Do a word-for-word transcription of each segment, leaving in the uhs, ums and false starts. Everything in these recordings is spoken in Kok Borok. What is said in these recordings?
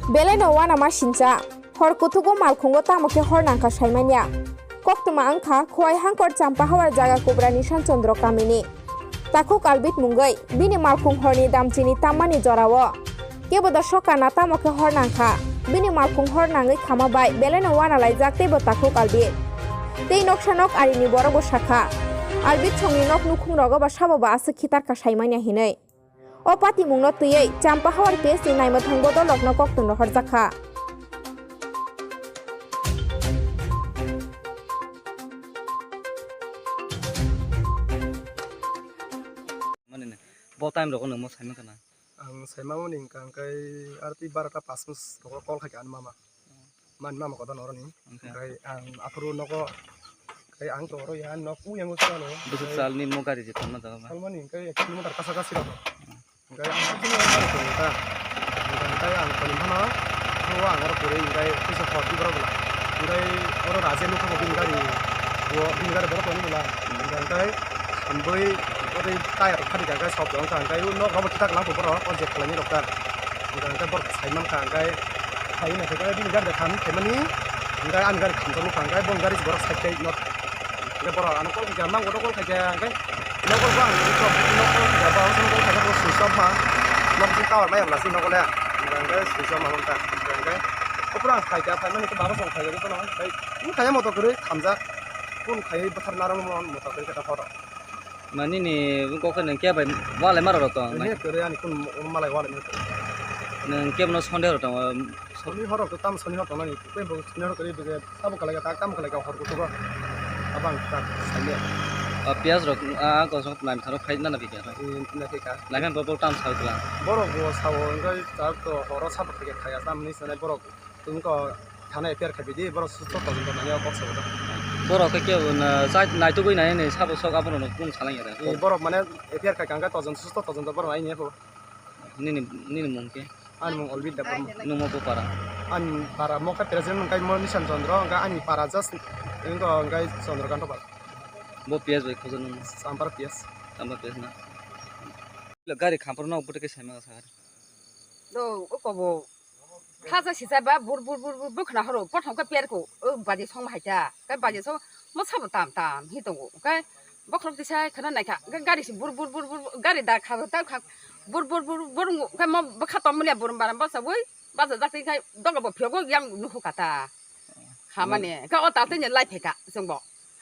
Belai no uanama sincha. Hor kuthugo malkhungo tamo khe hor nangkha saimanya. Koktwma wngkha Khowai Hangkor Champahawar jaga Kubra Nishan Chandra kamini. Takhuk Albit mungwi bini malkhung horni damchini tammani jorao. Kebo da sokana tamo khe hor nangkha. Bini malkhung hor nangwi khama bai belai no uana laijak teibo Takhuk Albit. Tei noksa nok arini borok bo sakha. Albit songni nok nukhung rogo ba sabo ba aswk khitarkha saimanya hinwi. O patimungno twiwi Champahawar P S ni naimwthang bodolrokno koktwmrok horjakha. Mani ni, bo time rogo nangma saimang kana? Ang saimang mani hingka hingkai arti barota pas mus rogo call khaikha ani mama. Mani mama kotor noroni. Hingke? Hingkai ang aphuru nogo, hingkai ang to oro ya nok u yang usa lo. Busu salni mo gari je tongma jaga ba? Salmani hingkai ek kilometer kasa kasi rogo. Hingkai ang sini orang baru tong ta. Hingkai ang paling mana? Oro ang oro kore hingkai kisa hot di boro bela. Hingkai oro raja nukha bo bini gari. Bo bini gari boro tong bela. Hingkai amboi oro tire khadi ka hingkai sop dong ka hingkai nok robo kitak lang boro o je khlai ni rok ta. Hingkai boro sai man ka hingkai. Hai na hingkai bini gari da khan khaimani. Hingkai ani gari khamjak nukha hingkai bo gari borok side kai nok. Hingke borok ano call khaikha, mang kotor call khaikha, hingke nogo bo ang switch off, nogo call khaikha, bo switch off ma, nogo switch tower maya bwla si nogo le, hingke switch off ma wngkha, hingke opor ang khaikha, phaimani khe baro song khaikha, jotono, tei wng khaikha moto kwrwi thamjak, phone khaiwi bwthar narwkmani moto kwrwi khe ta horo. Mani ni wngkha khe nwng khe bai walai ma rw tong? Nini kwrwi ani phone malai walai ma rw tong. Nwng kebono Sunday rw tongo? Soni horo to tam soni horo tongnani, khe bo soni horo kwrwi bwkhe. Tamo kalaika tak, tamo kalaika hor kuchugo. Abang tak sanya. Ah, piyaj rok, ah, kosong nai tharo khai nana bikya. Hmm, na thika. Nai phan bol tam sai kla. Borok bo sao, engkai tak to horo sabo thike khaya, tamni sanai borok tungko thana F I R khai bidi, borok susto tong nai kok sabo. Borok ke ke na sai nai tugui nai ne sabo sok abono no kun salang ya. Eh, borok mane F I R khai kangka tojon susto tojon borok nai ne bo. Nini, nini mung khe? Ani mung Olbit Debbarma. Nung mo bo para? Ani para mo khe present wngkha mo Nisan Chandra, wngkha ani para just wngkha wngkha Chandrakanta para. Bo P S bai khojo nung? Sampar P S. Sampar P S na? Gari khampar no bwtwi khe saima sa. Do, o kobo. Khaja sisa ba bur bur bur bur bwkhwna horo, pothom khe perko, o baji song hai ta, khe baji song mo sabo tam tam hi tongo, khe bokhorok tisa kheno naikha, khe gari si bur bur bur bur, gari da kha ta kha, bur bur bur bur, khe mo bwkha tom manya bur bara basa ui, basa jak twi khai doga bo phiyok yang nukhu kata. Khamani, khe o ta tini lai phaikha chwngbo.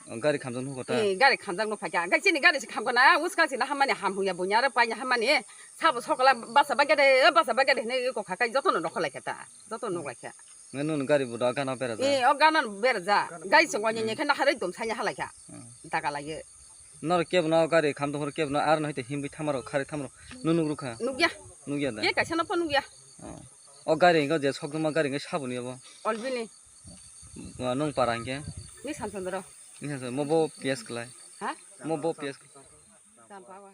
O, gari khamjak nukho ta? Eh, gari khamjak nukho ta. Gari chini gari se khamkha na, uska chini hamani ham huya bunya re paini hamani. Sabo sokla basa bagade, basa bagade hene ko khakai jotono nokho laikha ta. Jotono nuk laikha. Ngai nunu gari buda gana bera ja? Eh, o gana bera ja. Gari chwngbo ni khe naharoi dum sanya halaikha. Hmm. Daga laiye. Nor kebo no gari khamjak hor kebo no ar no hite himbi thamaro khari thamaro nunuk rukha? Nukya. Nukya da? Ye kaisa no pho nukya. Oh. O gari ngo je sokduma gari ngai saboni obo? Olbini. Wa nung para hingke? Ni Samsondro. Ni Samsondro. Mo bo P S klai. Ha? Mo bo P S klai. Sampawa.